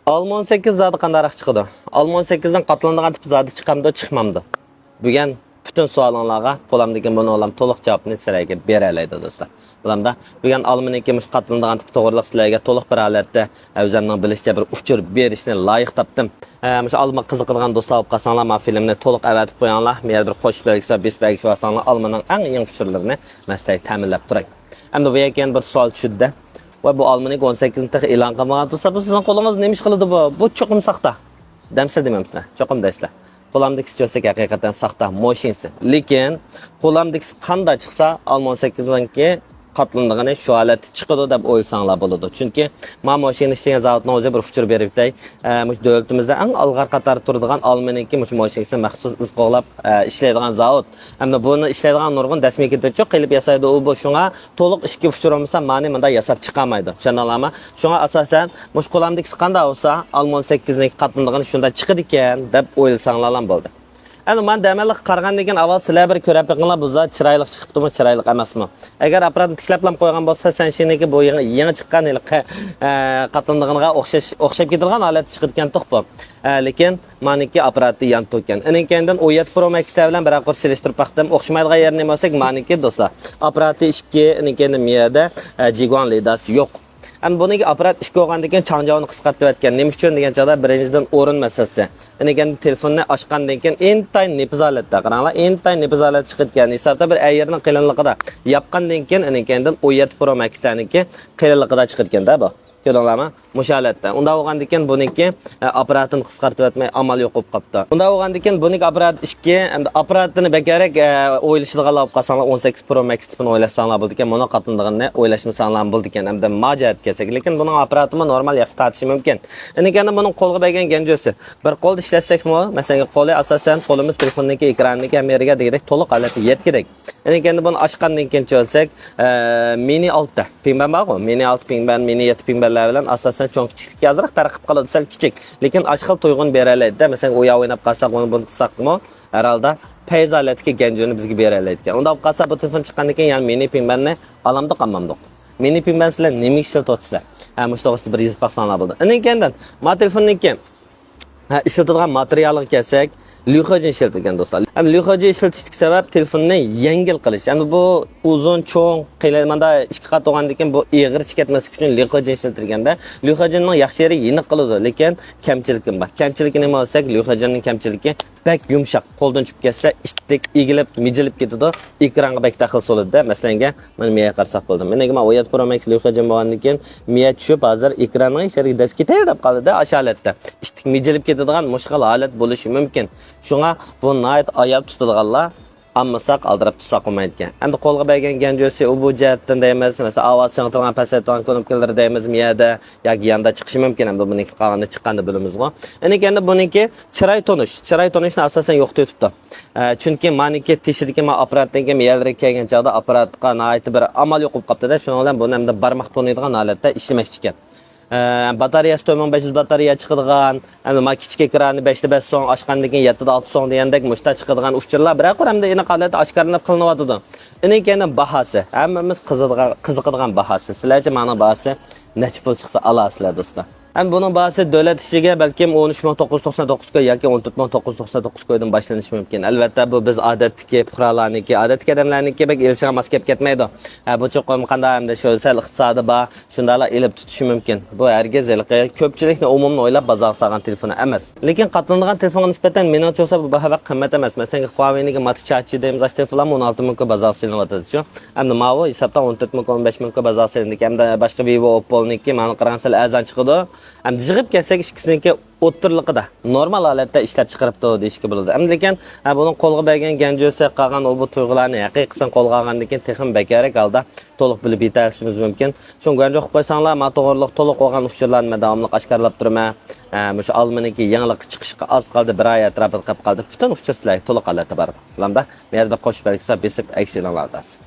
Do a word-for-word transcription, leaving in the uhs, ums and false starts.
ئالما ئون سەككىز زادى قانداقراق چىقىدۇ؟ ئالما ئون سەككىزدىن قاتلىنىدىغان تىپ زادى چىقامدۇ، چىقمامدۇ؟ بۇگەن پۈتۈن سوئالىڭلارغا قولامدىكى مۇنۇ ئالام تولۇق جاۋابنى سىلەرگە بېرەلەيدۇ، دوستلار. بۇلامدا بۈگۈن ئالمىنىڭكى مۇشۇ قاتلىنىدىغان تىپى توغرىلىق سىلەرگە تولۇق بىر ھالەتتە، ئە، ئۆزۈمنىڭ بىلىشىچە بىر ئۇچۇر بېرىشنى لايىق تاپتىم. ئە، مۇشۇ ئالما قىزىقىدىغان دوستلار بولۇپ قالساڭلار، ما فىلىمنى تولۇق ئەۋەتىپ قويۇڭلار. مەيەردە بىر قوشۇش بەلگىسى بار، بېسىپ ئەگىشىۋالساڭلار، ئالمىنىڭ ئەڭ يېڭى ئۇچۇرلىرىنى مەن سىلەرگە تەمىنلەپ تۇراي. ئەمدى بۇ يەرگە يەنە بىر سوئال چۈشتى. ۋاي، بۇ ئالمىنىڭكى ئون سەككىزنى تېخى ئېلان قىلمىغان تۇرسا، بۇ سىزنىڭ قولىڭىز نېمە ئىش قىلىدۇ بۇ؟ بۇ چوقۇم ساختا دەمسىلەر دېمەمسىلەر؟ چوقۇم دەيسىلەر. قولامدىكىسى چۆسەك ھەقىقەتەن ساختا موشىنىسى. لېكىن قولامدىكىسى قانداق چىقسا، ئالما ئون سەككىزنىڭكى قاتلىنىدىغىنى شۇ ھالەتتە چىقىدۇ دەپ ئويلىساڭلار بولىدۇ. چۈنكى ما موشىنىنى ئىشلىگەن زاۋۇتنىڭ ئۆزى بىر ئۇچۇر بېرىپ ئۆتەي. ئە، مۇشۇ دۆلىتىمىزدە ئەڭ ئالغا قاتاردا تۇرىدىغان ئالمىنىڭكى مۇشۇ موشىنىسى مەخسۇس ئىز قوغلاپ، ئە، ئىشلەيدىغان زاۋۇت. ئەمدى بۇنى ئىشلەيدىغان نۇرغۇن دەسمىگە كېتىدۇ، قىلىپ ياسايدۇ ئۇ بۇ. شۇڭا تولۇق ئىشىككە ئۇچۇرمىسا، مانى مۇنداق ياساپ چىقالمايدۇ. چۈشەندىڭلارمۇ؟ شۇڭا ئاساسەن مۇشۇ قولامدىكىسى قانداق بولسا، ئالما ئون سەككىزنىڭكى قاتلىنىدىغىنى شۇنداق چىقىدىكەن دەپ ئويلىساڭلارلا بولدى. ئەمدى مانا دەمەللىككە قارىغاندىن كېيىن ئاۋۋال سىلەر بىر كۆرۈپ بېقىڭلار، بۇ زات چىرايلىق چىقىپتىمۇ، چىرايلىق ئەمەسمۇ؟ ئەگەر ئاپپاراتنى تىكلەپلا قويغان بولسا، سەن شېنىكى بۇ يېڭى، يېڭى چىققان ھېلىقى، ئە، قاتلىنىدىغىنىغا ئوخشاش، ئوخشاپ كېتىدىغان ھالەتتە چىقىدىكەن توق بۇ. ئە، لېكىن مانىكى ئاپپاراتى يانتۇ ئىكەن. ئىنىڭ كەينىدىن ئون يەتتە پرو مەكسلەر بىلەن بىرەر قۇر سېلىشتۇرۇپ باقتىم. ئوخشىمايدىغان يېرى نېمە بولسا، مانىكى دوستلار، ئاپپاراتى ئىككى، ئىنىڭ كەينىدىن مۇ يەردە، ئە، جىگۇاڭ لىداسى يوق. ئەمدى بۇنىڭكى ئاپپارات ئىككى بولغاندىن كېيىن چاڭجاۋنى قىسقارتىۋەتكەن. نېمە ئۈچۈن دېگەن چاغدا، بىرىنچىدىن، ئورۇن مەسىلىسى. ئىنىڭ كەينىدىن تېلېفوننى ئاچقاندىن كېيىن ئىنتايىن نېپىز ھالەتتە، قاراڭلار، ئىنتايىن نېپىز ھالەتتە چىقىدىكەن. ھېسابتا بىر ئەيرنىڭ قېلىنلىقىدا. ياپقاندىن كېيىن، ئىنىڭ كەينىدىن ئون يەتتە پرو مەكسلەرنىڭكى قېلىنلىقىدا چىقىدىكەن-دە بۇ. كۆردۈڭلارمۇ؟ مۇشۇ ھالەتتە. ئۇنداق بولغاندىن كېيىن بۇنىڭكى، ئە، ئاپپاراتىنى قىسقارتىۋەتمەي ئامال يوق بولۇپ قاپتۇ. ئۇنداق بولغاندىن كېيىن بۇنىڭكى ئاپپارات ئىككى، ئەمدى ئاپپاراتىنى بەكرەك، ئە، ئويلىشىدىغانلار بولۇپ قالساڭلار، ئون سەككىز پرو مەكس تىپىنى ئويلاشساڭلار بولىدىكەن، بۇنىڭ قاتلىنىدىغىنىنى ئويلاشمىساڭلار بولىدىكەن. ئەمدى ما جەھەتكە كەلسەك، لېكىن بۇنىڭ ئاپپاراتىمۇ نورمال ياخشى تارتىشى مۇمكىن. ئىنىڭ كەينىدىن بۇنىڭ قولغا بەرگەن گەنجۈسى. بىر قولدا ئىشلەتسەكمۇ، مەسىلەن، قولى ئاساسەن قولىمىز تېلېفوننىڭكى ئېكرانىنىڭكى ھەممە يېرىگە دېگۈدەك تولۇق ھالەتتە يەتكۈدەك. ئىنىڭ كەينىدىن بۇنى ئاچقاندىن كېيىن چۆلسەك، ئە، مىنى ئالتە پىڭبەن بارغۇ، مىنى ئالتە پىڭبەن، مىنى يەتتە پىڭبەنلەر بىلەن ئاساسەن چوڭ كىچىكلىككە ئازراق پەرق قىلىپ قالىدۇ، سەل كىچىك. لېكىن ئاشۇ خىل تۇيغۇنى بېرەلەيدۇ-دە، مەسىلەن، ئۇ ياق ئويناپ قالساق، ئۇنى بۇنى قىلساقمۇ، ھەر ھالدا پەيز ھالەتتىكى گەنجۈنى بىزگە بېرەلەيدىكەن. ئۇنداق بولۇپ قالسا، بۇ تېلېفون چىققاندىن كېيىن يەنە مىنى پىڭبەننى ئالامدۇق، ئالمامدۇق؟ مىنى پىڭبەن سىلەر نېمە ئىشلىتىۋاتىسىلەر؟ ھە، مۇشۇ توغرىسىدا بىر يېزىپ باقساڭلار بولىدۇ. ئىنىڭ كەينىدىن ما تېلېفوننىڭكى ھە، ئىشلىتىدىغان ماتېرىيالىغا كەلسەك، لۈخېجىن ئىشلىتىلگەن، دوستلار. ھەم لۈخېجىن ئىشلىتىشتىكى سەۋەب تېلېفوننى يەڭگىل قىلىش. ئەمدى بۇ ئۇزۇن، چوڭ، قېلىن، ماندا ئىككى قات بولغاندىن كېيىن بۇ ئېغىرچە كەتمەسلىك ئۈچۈن لۈخېجىن ئىشلىتىلگەندە، لۈخېجىننىڭ ياخشى يېرى يېنىق قىلىدۇ، لېكىن كەمچىلىكى بار. كەمچىلىكى نېمە دېسەك، لۈخېجىننىڭ كەمچىلىكى بەك يۇمشاق، قولدىن چۈشۈپ كەتسە، ئىتتىك ئېگىلىپ، مىجىلىپ كېتىدۇ، ئېكرانغا بەك دەخلى سولىدۇ-دە. مەسىلەنگە، مانا مىيەگە قارىساق بولدى. مېنىڭكى مانا ئون يەتتە پرو ماكس لۈخېجىن بولغاندىن كېيىن، مىيە چۈشۈپ، ھازىر ئېكراننىڭ ئىچىگە دەس كېتەي دەپ قالدى-دە، ئاشۇ ھالەتتە. ئىتتىك مىجىلىپ كېتىدىغان مۇشۇ خىل ھالەت بولۇشى مۇمكىن. شۇڭا بۇ ناھايىتى ئاياپ تۇتىدىغانلار ئالمىساق ئالدىراپ تۇرساق بولمايدىكەن. ئەمدى قولغا بەرگەن گەنجۈسى ئۇ بۇ جەھەتتىن دەيمىز، مەسىلەن، ئاۋاز چىڭىتىدىغان، پەسەيتىدىغان كۇنۇپكىلىرى دەيمىز مىيەدە ياكى ياندا چىقىشى مۇمكىن. ئەمدى بۇنىڭكى قالغىنى چىققاندا بىلىمىزغۇ. ئىنىڭ كەينىدىن بۇنىڭكى چىراي تونۇش، چىراي تونۇشنى ئاساسەن يوقىتىۋېتىپتۇ. ئە، چۈنكى مانىكى تېشىدىكى ما ئاپپاراتتىن كېيىن يەرلىرىگە كەلگەن چاغدا ئاپپاراتقا ناھايىتى بىر ئامال يوق بولۇپ قاپتۇ-دە، شۇنىڭ بىلەن بۇنى ئەمدى بارماق تونۇيدىغان ھالەتتە ئىشلىمەكچىكەن. ئە، باتارېيەسى تۆت مىڭ بەش يۈز باتارېيە چىقىدىغان، ئەمدى ما كىچىك ئېكرانى بەشتە بەش سوڭ، ئاچقاندىن كېيىن يەتتىدە ئالتە سوڭ دېگەندەك مۇشتا چىقىدىغان ئۇچۇرلار بىرەر قۇر ئەمدى ئېنىق ھالەتتە ئاشكارىلىنىپ قىلىنىۋاتىدۇ. ئىنىڭ كەينىدىن باھاسى. ھەممىمىز قىزىدىغان، قىزىقىدىغان باھاسى. سىلەرچە مانىڭ باھاسى نەچچە پۇل چىقسا ئالاسىلەر، دوستلار؟ ئەمدى بۇنىڭ باھاسى دۆلەت ئىچىگە بەلكىم ئون ئۈچ مىڭ توققۇز يۈز توقسان توققۇز كوي ياكى ئون تۆت مىڭ توققۇز يۈز توقسان توققۇز كويدىن باشلىنىشى مۇمكىن. ئەلۋەتتە، بۇ بىز ئادەتتىكى پۇقرالارنىڭكى، ئادەتتىكى ئادەملەرنىڭكى بەك ئېلىشىغا ماس كەپ كەتمەيدۇ. ھە، بۇ چوقۇم قانداق ئەمدى شۇ سەل ئىقتىسادى بار، شۇنداقلا ئېلىپ تۇتۇشى مۇمكىن. بۇ ھەرگىز ھېلىقى كۆپچىلىكنى، ئومۇمنى ئويلاپ بازارغا سالغان تېلېفون ئەمەس. لېكىن قاتلىنىدىغان تېلېفونغا نىسبەتەن مېنىڭچە بولسا بۇ باھا بەك قىممەت ئەمەس. مەسىلەن، خۇاۋېينىڭكى مات چى چى دەيمىز، ئاشۇ تېلېفونلارمۇ ئون ئالتە مىڭ كوي بازارغا سېلىنىۋاتىدۇ-چۇ. ئەمدى ماۋۇ ھېسابتا ئون تۆت مىڭ كوي، ئون بەش مىڭ كوي بازارغا سېلىنىدىكەن. ئەمدى باشقا ۋىۋو، ئوپپونىڭكى ماڭا قارىغاندا سەل ئەرزان چىقىدۇ. ئەمدى يىغىپ كەلسەك، ئىككىسىنىڭكى ئوتتۇرىلىقىدا نورمال ھالەتتە ئىشلەپ چىقىرىپتۇ دېيىشكە بولىدۇ. ئەمدى لېكىن، ھە، بۇنىڭ قولغا بەرگەن گەنجۈسى قالغان ئۇ بۇ تۇيغۇلارنى ھەقىقىي قىلساڭ قولغا ئالغاندىن كېيىن تېخىمۇ بەكرەك ھالدا تولۇق بىلىپ يېتەلىشىمىز مۇمكىن. شۇڭا گۇەنجۇ قىلىپ قويساڭلار، ما توغرىلىق تولۇق بولغان ئۇچۇرلارنى مەن داۋاملىق ئاشكارىلاپ تۇرىمەن. ھە، مۇشۇ ئالمىنىڭكى يېڭىلىقى چىقىشقا ئاز قالدى، بىر ئاي ئەتراپىدا قېلىپ قالدى. پۈتۈن ئۇچۇر سىلەرگە تولۇق ھالەتتە بارىدۇ. بۇلامدا مەيەردە بىر قوشۇش بەلگىسى بار، بېسىپ ئەگىشىۋېلىڭلار، ئاداس.